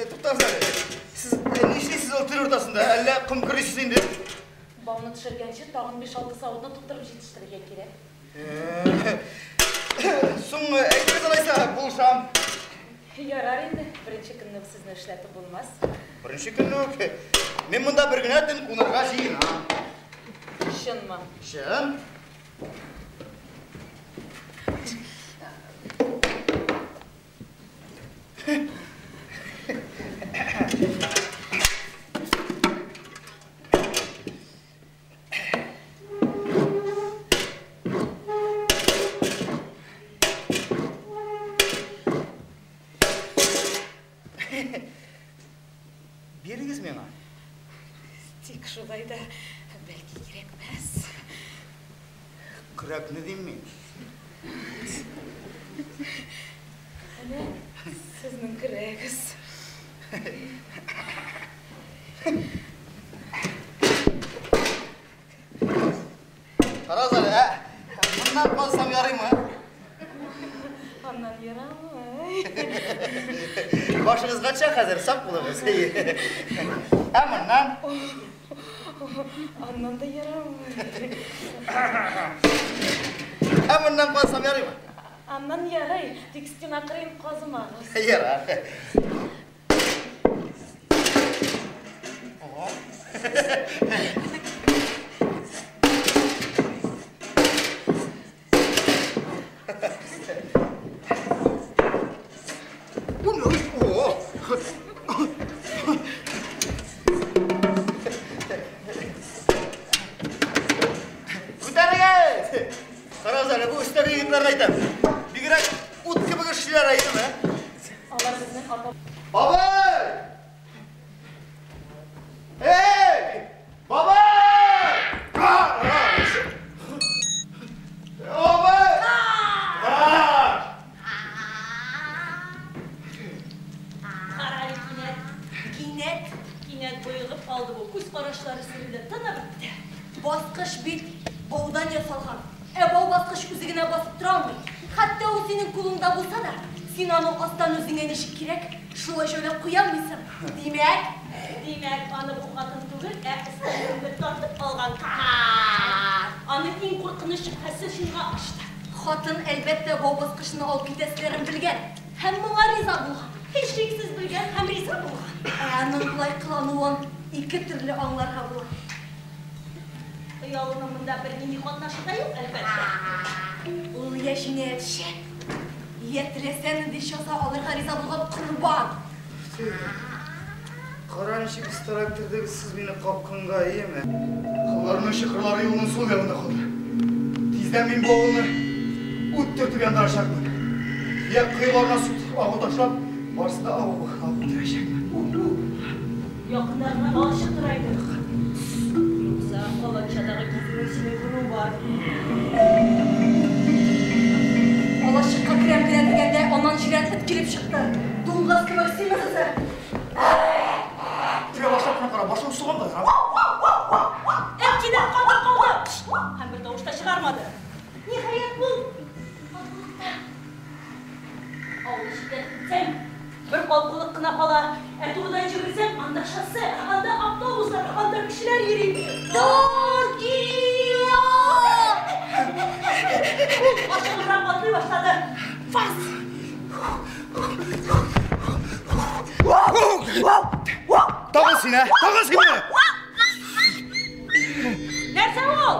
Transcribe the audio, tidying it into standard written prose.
Туктагыз әле. Сез нишлисез ул төн уртасында? Әллә ком көрисез инде? Бауны төшергәнче тагын 5-6 савытны тутырып җитештерергә кирәк. Соң, әйдәгез алайса, булышам. Ярар инде, беренче көнне үк сезне эшләтеп булмас. Беренче көнне үк? Мин монда бер генә төн кунарга җыенам. Чынмы? Чын. Бирегез миңа. Тик шулай да бәлки кирәкмәс. Көрәкне дим мин. Әнә сезнең көрәгез. Карагыз әле, ә? Моннан калсам ярыймы? Аннан ярамый. Башыгызга төшә хәзер, сак булыгыз. Ә моннан? Аннан да ярамый. Ә моннан калсам ярыймы? Аннан ярый, тик стена кырыен казымагыз. Ярар. Күтәрегез! Карагыз әле, бу өстәге егетләрне әйтәм. Бигрәк ут кебек эшчеләр әйтәм, ә? Алар безнең ата. Бабай! Эй! Бабай! Бабай! Карале, кинәт, кинәт, кинәт боегып калды бу. Күз карашлары сүрелде, тыны бетте. Баскыч бит баудан ясалган. Ә бау баскыч үзе генә басып тора алмый. Хәтта ул синең кулыңда булса да, син аны астан үзеңә ничек кирәк, шулай җайлап куя алмыйсың. Димәк, Димәк, аны бу хатын түгел, ә өстән кемдер тартып алган. Аның иң куркыныч шөбһәсе чынга ашты. Хатын, әлбәттә, бау баскычны алып китәселәрен белгән һәм моңа риза булган. Һичшиксез белгән һәм риза булган. Ә аның болай кылануын ике төрле аңларга була. Оялуның монда бернинди катнашы да юк, әлбәттә. Ул я җинаятьче, я теләсә нинди җәза алырга риза булган корбан. Кара ничек остарак кердегез сез мине капкынга, иеме? Кылларның чокырлары юлның сул ягында калды. Тиздән мин бу авылны ут төртеп яндырачакмын. Я коеларына су агу ташлап, барысы да агу алып үтерәчәкмен. Якында гына алачык тора иде. Юкса каланчадагы кизүнең сине күрүе бар. Алачыкка керәм генә дигәндә, аннан җирән эт килеп чыкты. Дуңгыз кебек симез үзе. Тирә башлап кына кара, башың суган да. Эт кинәт катып калды. Һәм бер тавыш та чыгармады. Ниһаять, ул калкулыкта. Авыл читен үтсәң, бер калкулык кына кала. Ә турыдан йөгерсәң, анда шоссе, анда автобуслар, анда кешеләр йөри. Торгия! Ул ашыгыбрак атлый башлады. Фас! Тагын син, ә? Тагын синме? Нәрсә ул?